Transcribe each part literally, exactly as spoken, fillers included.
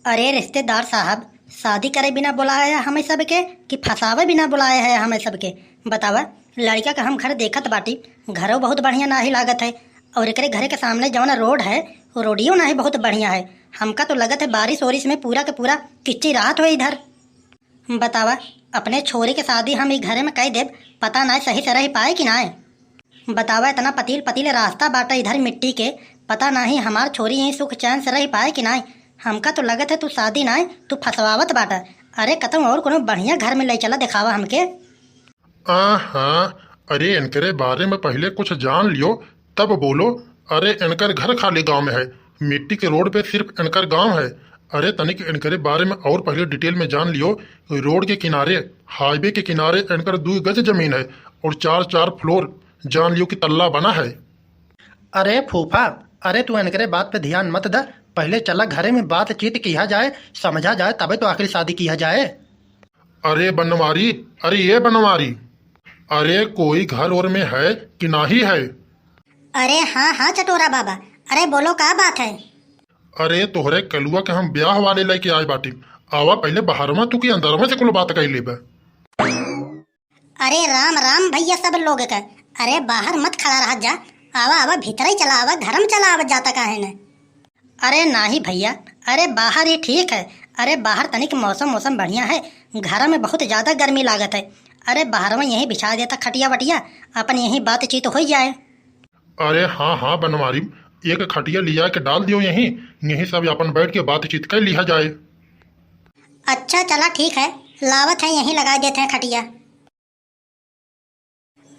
अरे रिश्तेदार साहब, शादी करे बिना बुलाए है हमें सबके कि फंसावे बिना बुलाए है हमें सबके? बतावा, लड़का का हम घर देखत बाटी, घरो बहुत बढ़िया नाहीं लागत है, और एकरे घरे के सामने जौन रोड है, वो रोडियो नाहीं बहुत बढ़िया है। हमका तो लगत है बारिश ओरिश में पूरा के पूरा किच्ची रहत हो इधर। बतावा, अपने छोरी के शादी हम ई घरे में कई देब, पता नाहीं सही से रह पाए कि नाहीं। बतावा, इतना पतील पतील रास्ता बाटे इधर मिट्टी के, पता नाहीं हमार छोरी यहीं सुख चैन से रह पाए कि नाहीं। हमका तो लगत है तू शादी नाहीं, तू फंसवावत बाटा। अरे कतहूँ और कोनो बढ़िया घर में ले चला, देखावा हमके। आहा, अरे इनकरे बारे में पहिले कुछ जान लियो, तब बोलो। अरे इनकर घर खाली गाँव में है, मिट्टी के रोड पे सिर्फ इनकर गाँव है। अरे तनिक इनकरे बारे में और पहिले डिटेल में जान लियो। रोड के किनारे, हाईवे के किनारे इनकर दुई गज जमीन है और चार चार फ्लोर, जान लियो कि तल्ला बना है। अरे फूफा, अरे तू इनकरे बात पे ध्यान मत द, पहिले चला घरे में बातचीत किया जाए, समझा जाए, तबे तो आखिर शादी किया जाए। अरे बनवारी, अरे ये बनवारी, अरे कोई घर ओर में है कि नाहीं है? अरे हाँ हाँ चटोरा बाबा, अरे बोलो का बात है? अरे तोहरे कलुआ के हम ब्याह वाले लेके आए बाटी, आवा पहिले बाहरवा तू की अंदरवा से कुल बात कही लेबे। अरे राम राम भैया सब लोग के, अरे बाहर मत खड़ा रह जा, आवा आवा भीतर ही चला आवा, घर में चला आवा, जाता काहे न? अरे नाहीं भैया, अरे बाहर ही ठीक है। अरे बाहर तनिक मौसम मौसम बढ़िया है, घर में बहुत ज्यादा गर्मी लागत है। अरे बाहर में यहीं बिछा देता खटिया वटिया, अपन यहीं बातचीत हो जाए। अरे हाँ हाँ बनवारी, एक खटिया लिया के डाल दियो यहीं, यहीं सब अपन बैठ के बातचीत कर लिया जाए। अच्छा चला ठीक है, लावत है यहीं लगा देते हैं खटिया।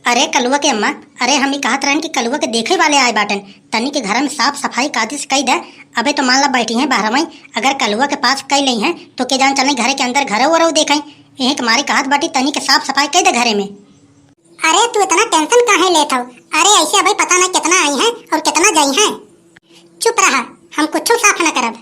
अरे कलुआ के अम्मा, अरे हम ई कहत रहन कि कलुआ के देखे वाले आए बाटन, तनी के घर में साफ सफाई कादिस कई दे। अबे तो मान ला बैठी हैं बाहर में, अगर कलुआ के पास कई लई हैं तो के जान चले घरे के अंदर घरो वरो देखें। यही के मारे कहत बाटी तनी के साफ सफाई कई दे घरे में। अरे तू इतना टेंशन काहे लेत हौ? अरे ऐसे अबे पता ना कितना आई हैं और कितना जाई हैं। चुप रहा, हम कुछ साफ न करब।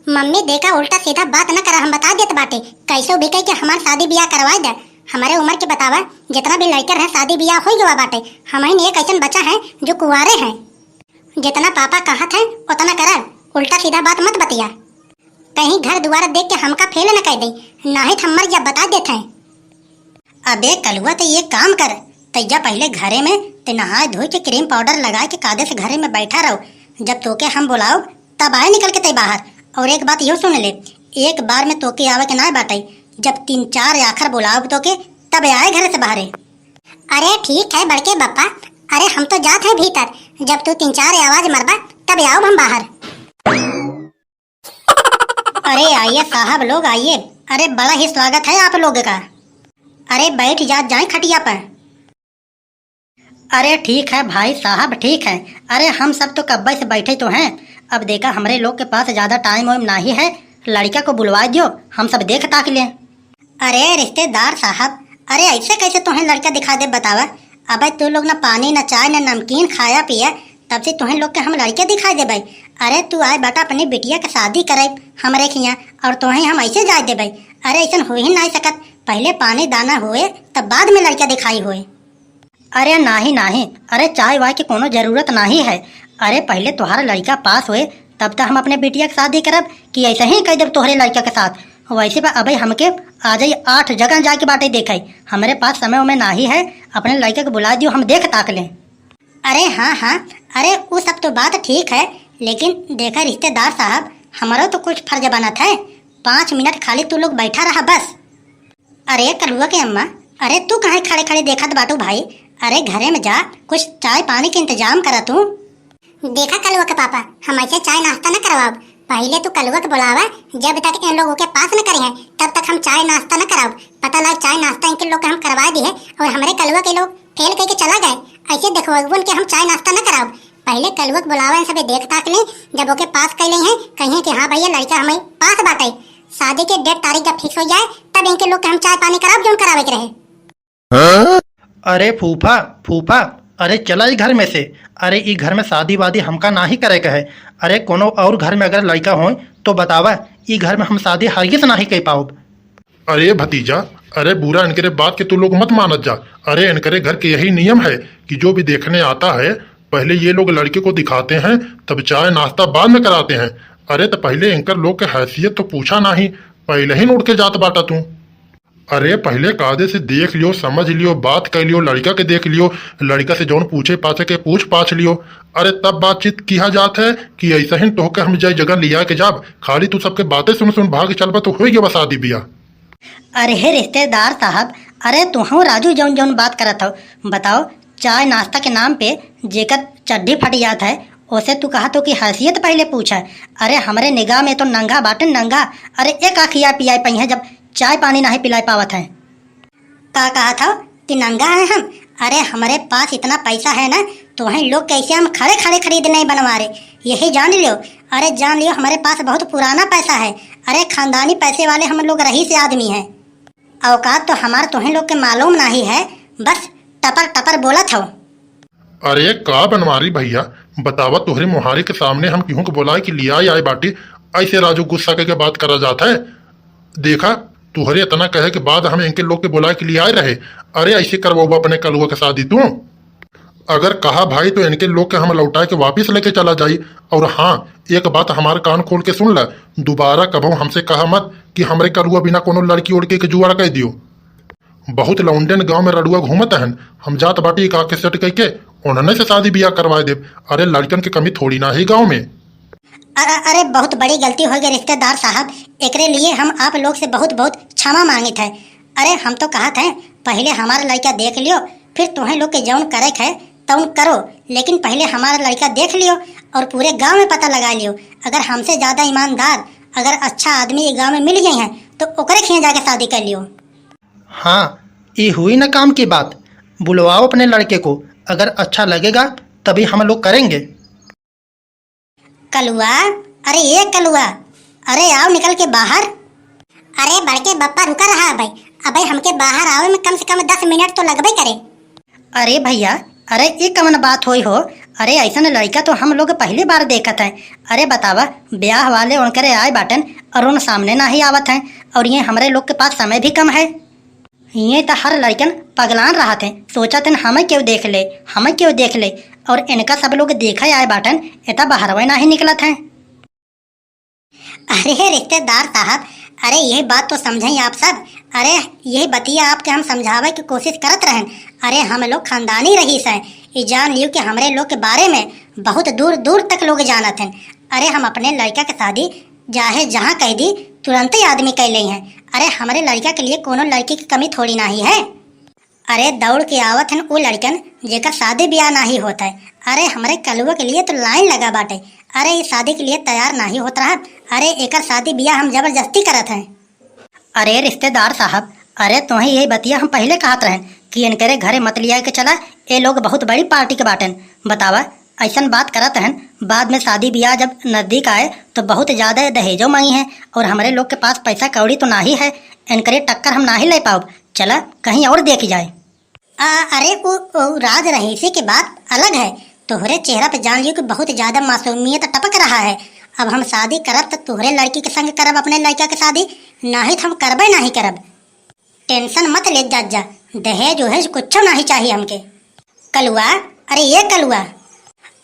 मम्मी देखा, उल्टा सीधा बात न करा, हम बता देत बाटे, कैसे भी कह के हमार शादी ब्याह करवाए दे। हमारे उम्र के बतावा, जितना भी लड़के रहे शादी ब्याह हो गवा बाटे, हम ही एक ऐसन बचा है जो कुंवारे हैं। जितना पापा कहत हैं उतना करा, उल्टा सीधा बात मत बतिया। कहीं घर दुआर देख के हमका फेल न कह दे, नाहीं तो हम मर जा, बता देत हैं। अबे कलुआ, ते ये काम कर, ते जा पहिले घरे में, ते नहाए धोए के क्रीम पाउडर लगाए के कायदे से घरे में बैठा रहो। जब तोके हम बुलाओ तब आए निकल के ते बाहर। और एक बात यो सुन ले, एक बार में तोके आवे के ना बाटे, जब तीन चार आखर बुलाओ तोके तब आए घर से बाहरे। अरे ठीक है बड़के बप्पा, अरे हम तो जात है भीतर, जब तू तीन चार आवाज मरबा तब आओ हम बाहर। अरे आइए साहब लोग आइए, अरे बड़ा ही स्वागत है आप लोग का। अरे बैठ जात जाए खटिया पर। अरे ठीक है भाई साहब ठीक है, अरे हम सब तो कब्बे से बैठे तो हैं। अब देखा हमरे लोग के पास ज्यादा टाइम वाइम नाही है, लड़का को बुलवा दियो, हम सब देख ताक लें। अरे रिश्तेदार साहब, अरे ऐसे कैसे तोहें लड़का दिखा दे बतावा? अबे तू लोग ना पानी ना चाय ना नमकीन खाया पिया, तब से तोहें लोग के हम लड़के दिखाई देबे। अरे तू आए बाटा अपनी बिटिया के शादी करे हमरे खिया और तोहें हम ऐसे जाए देबे? अरे ऐसन हो ही नहीं सकत, पहले पानी दाना होए तब बाद में लड़का दिखाई होए। अरे नाही नाही, अरे चाय वाय के कोनो जरूरत नाही है। अरे पहले तोहार लड़का पास होए तब तो हम अपने बिटिया के शादी करब कि ऐसे ही कह देब तोहरे लड़का के साथ। वैसे बा अबे हमके आ जाई आठ जगह जाके बाटे देखे, हमरे पास समय उमय नाही है, अपने लड़के के बुला दियो हम देख ताक लें। अरे हाँ हाँ, अरे वो सब तो बात ठीक है, लेकिन देखा रिश्तेदार साहब, हमारो तो कुछ फर्ज बनत है। पाँच मिनट खाली तू लोग बैठा रहा बस। अरे कलुआ के अम्मा, अरे तू काहे खड़े खड़े देखत बाटू भाई? अरे घरे में जा, कुछ चाय पानी के इंतजाम करा तू। देखा कलुआ के पापा, हम ऐसे चाय नाश्ता न करवाब। पहले तू कलुआ के बुलावा, जब तक इन लोगों के पास न करे हैं तब तक हम चाय नाश्ता न कराब। पता लग चाय नाश्ता इनके लोग के हम करवा दी है और हमारे कलुआ के लोग फेल करके चला गए। ऐसे देखो उनके हम चाय नाश्ता न कराब। पहले कलुआ के बुलावा, इन सबे देख ताक ले, जब ओके पास कर ले हैं कहिए कि हाँ भैया लड़का हमें पास बाटे। शादी के डेट तारीख जब फिक्स हो जाए तब इनके लोग के हम चाय पानी कराब जौन करावे के रहे। अरे फूफा, फूफा, अरे चला ई घर में से। अरे ई घर में शादी वादी हमका नाही करे के है। अरे कोनो और घर में अगर लड़का होए तो बतावा, ई घर में हम शादी हरगिज नाही कर पाउब। अरे भतीजा, अरे बुरा इनकरे बात के तू लोग मत मानत जा। अरे इनकरे घर के यही नियम है कि जो भी देखने आता है पहले ये लोग लड़के को दिखाते हैं, तब चाय नाश्ता बाद में कराते हैं। अरे, त पहिले इनकर लोग के हैसियत तो पूछा नाहीं, पहिले ही उठ के जात बाटा तू। अरे, पहिले कायदे से देख लियो, समझ लियो, बात कर लियो, लड़िका के देख लियो, लड़िका से जौन पूछे पाछे के पूछ पाछ लियो। अरे, तब बातचीत किहा जात है कि ऐसा ही तोहके हम जय जगह लिया के जाब, खाली तू सबके बातें सुन सुन भाग चलबा तो होई गवा शादी बियाह। अरे हे रिश्तेदार साहब, अरे तुहू राजू जौन जौन बात करत हो, बताओ, चाय नाश्ता के नाम पे जेकर चड्ढी फट जात है, ओसे तू कहत हो कि हैसियत पहिले पूछा। अरे हमरे निगाह में तो नंगा बाटे नंगा। अरे एक आखिया पियाई पइहें जब चाय पानी नाहीं पिलाई पावत है। का कहत हो कि नंगा है हम? अरे हमरे पास इतना पैसा है ना, तोहई लोग कैसे हम खड़े खड़े खरीद नहीं बनवा रहे, यही जान लियो। अरे जान लियो हमरे पास बहुत पुराना पैसा है। अरे खानदानी पैसे वाले हम लोग रईस आदमी हैं। औकात तो हमार तोहई लोग के मालूम नाहीं है, बस टपर टपर बोलत हो। अरे का बनवारी भइया, बतावा, तोहरे मोहारी के सामने हम केहू के बोलाए के लियाए आए बाटी, ऐसे राजू गुस्सा करके बात करा जात है। देखा, तोहरे इतना कहे के बाद हम इनके लोग के बोलाए के लियाए रहे। अरे ऐसे करवाओ अपने कलुआ के शादी तू। अगर कहा भाई तो इनके लोग के हम लौटाए के वापिस लेके चला जाई। और हाँ, एक बात हमार कान खोल के सुन ल, दोबारा कबहू हमसे कहा मत कि हमरे कलुआ बिना कोनो लड़की उड़की के जुगाड़ कर दियो। बहुत लौंडन गांव में रड़ुआ घूमत हन, हम जात बाटी का के सेट कइके उन्हने से शादी बियाह करवाए देब। अरे लड़कन के कमी थोड़ी ना है गांव में। अरे, अरे बहुत बड़ी गलती हो गई रिश्तेदार साहब, एकरे लिए हम आप लोग से बहुत बहुत क्षमा मांगित है। अरे हम तो कहत हैं पहिले हमार लड़का देख लियो, फिर तोहई लोग के जौन करे के है तौन करो, लेकिन पहिले हमार लड़का देख लियो और पूरे गांव में पता लगा लियो। अगर हमसे ज्यादा ईमानदार, अगर अच्छा आदमी ये गांव में मिल गई है तो ओकरे खियाँ जाके शादी कर लियो। हाँ, ये हुई ना काम की बात। बुलवाओ अपने लड़के को, अगर अच्छा लगेगा तभी हम लोग करेंगे। कलुआ, अरे ये कलुआ, अरे आओ निकल के बाहर। अरे बड़के बप्पा रुका रहा अबे, अबे हमके बाहर आवे में कम से कम दस मिनट तो लगबे करे। अरे भइया, अरे ई कवन बात होई हो? अरे ऐसन लड़िका तो हम लोग पहली बार देखत हैं। अरे बतावा, ब्याह वाले उनकरे आए बाटन और उन सामने नाहीं आवत हैं, और ये हमरे लोग के पास समय भी कम है। ये त हर लड़िकन पगलान रहत हैं, सोचत हैं हमें केव देख ले, हमें केव देख ले, और इनका सब लोग देखे आए बाटन, इतना बहरवे नाहीं निकलत हैं। अरे रिश्तेदार साहब, अरे यही बात तो समझें आप सब। अरे यही बतिया आपके हम समझावे की कोशिश करत रहन। अरे हम लोग खानदानी रईस हैं, ये जान लियो कि हमरे लोग के बारे में बहुत दूर दूर तक लोग जानत हैं। अरे हम अपने लड़का के शादी चाहे जहाँ कह दी, तुरंत ही आदमी कह ले हैं। अरे हमरे लड़का के लिए कोनो लड़की की कमी थोड़ी नाहीं है। अरे दौड़ के आवत हन उ लड़कन जेकर शादी ब्याह नाहीं होत है। अरे हमरे कलुआ के लिए तो लाइन लगा बाटे। अरे इस शादी के लिए तैयार नाहीं होत रहा। अरे एकर शादी ब्याह हम जबरदस्ती करत हैं। अरे रिश्तेदार साहब, अरे तोहें यही बतिया हम पहिले कहत रहन कि इनकरे घरे मत लिया के चला, ए लोग बहुत बड़ी पार्टी के बाटन। बतावा, ऐसन बात करत हन, बाद में शादी ब्याह जब नजदीक आए तो बहुत ज्यादा दहेजो मांगी हैं, और हमरे लोग के पास पैसा कौड़ी तो नाहीं है, इनकरे टक्कर हम नाहीं ले पाउब। चला कहीं और देखी जाए। आ, अरे उ, उ राज रहीसी की बात अलग है। तोहरे चेहरा पे जान लियो कि बहुत ज्यादा मासूमियत टपक रहा है। अब हम शादी करब त तोहरे लड़की के संग करब अपने लड़का के शादी, नाहीं त हम करबे नाहीं करब। टेंशन मत ले जा, जा, दहेज उहेज कुछो नाहीं चाहिए हमके। कलुआ, अरे ये कलुआ।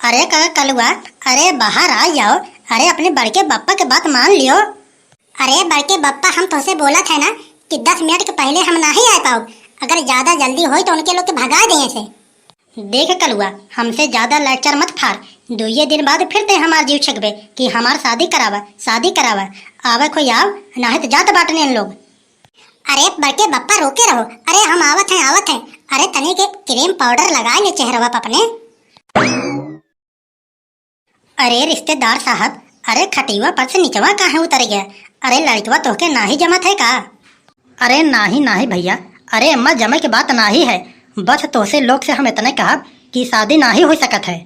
अरे का कलुआ, अरे बाहर आ जाओ। अरे अपने बड़के बप्पा के बात मान लियो। अरे बड़के बप्पा, हम तोहसे बोलत है ना कि दस मिनट के पहिले हम नाहीं आ पाउब। अगर ज्यादा जल्दी होई तो उनके लोग के भगा दे से। देख कलुआ, हमसे ज्यादा लेक्चर मत फार। दुइये दिन बाद फिर ते हमार जीव छकबे कि हमार शादी करावा, शादी करावा। आवे खोई आव, नाहीं तो जात बाटने इन लोग। अरे बड़के बप्पा, रोके रहो। अरे हम आवत हैं, आवत हैं। अरे तनी के क्रीम पाउडर लगा ले चेहरवा पे अपने। अरे रिश्तेदार साहब, अरे खटिवा पर से निचवा काहे उतर गया? अरे लड़कवा तोहके नाहीं जमत है का? अरे नाहीं, नाहीं भइया, अरे अम्मा जमे के बात नाहीं है, बस तोहसे लोग से हम इतने कहब कि शादी नाहीं हो सकत है।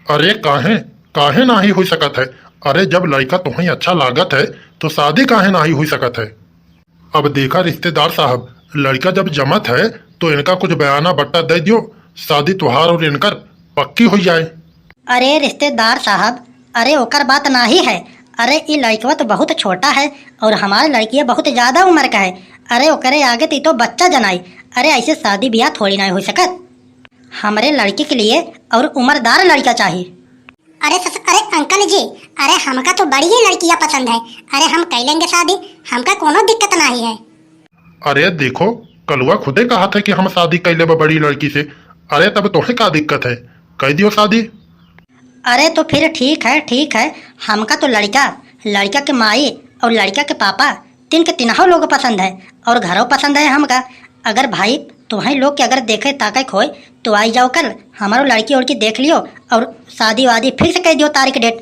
अरे काहे, काहे नाहीं हो सकत है? अरे जब लड़का तोहें अच्छा लागत है तो शादी काहे नाहीं हो सकत है? अब देखा रिश्तेदार साहब, लड़का जब जमत है तो इनका कुछ बयाना बट्टा दे दियो, शादी तोहार और इनकर पक्की हो जाए। अरे रिश्तेदार साहब, अरे ओकर बात नाहीं है। अरे ई लड़कवा तो बहुत छोटा है और हमार लड़किया बहुत ज्यादा उम्र का है। अरे ओकरे आगे तो ई तो बच्चा जनाई। अरे ऐसे शादी ब्याह थोड़ी ना हो सकत। हमरे लड़की के लिए और उम्रदार लड़का चाहिए। अरे सस-, अरे अंकल जी, अरे हमका तो बड़ी ही लड़कियाँ पसंद है। अरे हम कइ लेंगे शादी, हमका कोनो दिक्कत नाहीं है। अरे देखो, कलुआ खुदे कहत है कि हम शादी कइ लेबे बड़ी लड़की से। अरे तब तोहे का दिक्कत है, कइ दियो शादी। अरे तो फिर ठीक है, ठीक है, हमका तो लड़का, लड़का के माई और लड़का के पापा, तीन के तीनों लोग पसंद है और घरो पसंद है हमका। अगर भाई तुम्हें लोग के अगर देखे ताकत होए तो आई जाओ कल, हमारो लड़की उड़की देख लियो और शादी वादी fix कइ दियो तारीख date।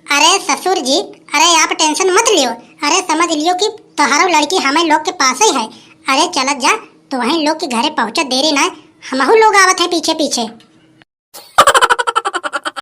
अरे ससुर जी, अरे आप tension मत लियो। अरे समझ लियो कि तोहरो लड़की हमें लोग के पास ही है। अरे चलत जा, तोहई लोग के घरे पहुँचत देरी ना, हमहू लोग आवत है पीछे पीछे।